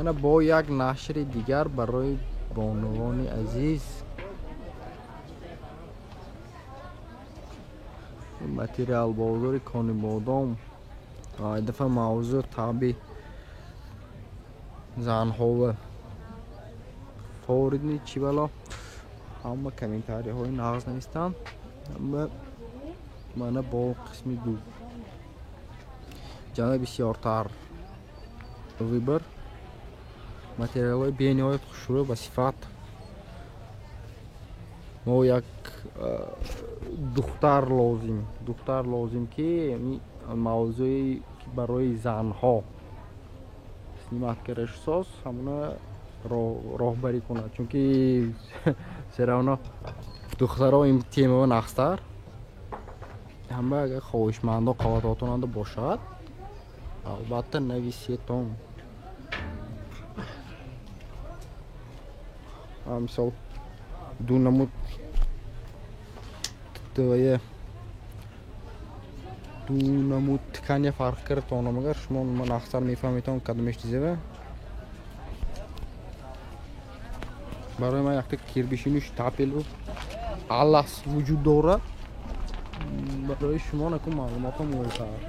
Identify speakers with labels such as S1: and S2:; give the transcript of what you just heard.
S1: Ана бо як нашри дигар барои бонувони азиз. Материал бозори Конибодом. Ай дафъа мавзӯъ таби занҳова форидни чӣ бало ҳама комментариҳои нағз навистанд. Ҳама мана бо қисми ду ҷана бисёртар выбор материалҳои бениҳоят хушрӯ ба сифат. Мо як духтар лозим, духтар лозим, ки мавзӯи барои занҳо снимать карашсоз ҳамона роҳбарӣ кунад, чунки всё равно духтаро ин темао нағзтар. Ҳама агар хоҳишмандо қаватотонанда бошад, албатта нависетон. Мисол, ду намуд твое ду намуд ткания фарқ кардатон, агар шумо нағзтар мефаҳметон кадомеш чизева. Барои ман якта кирбишину штапелу алас вуҷуд дорад, барои шумо наку маълумотҳо муҳимтар.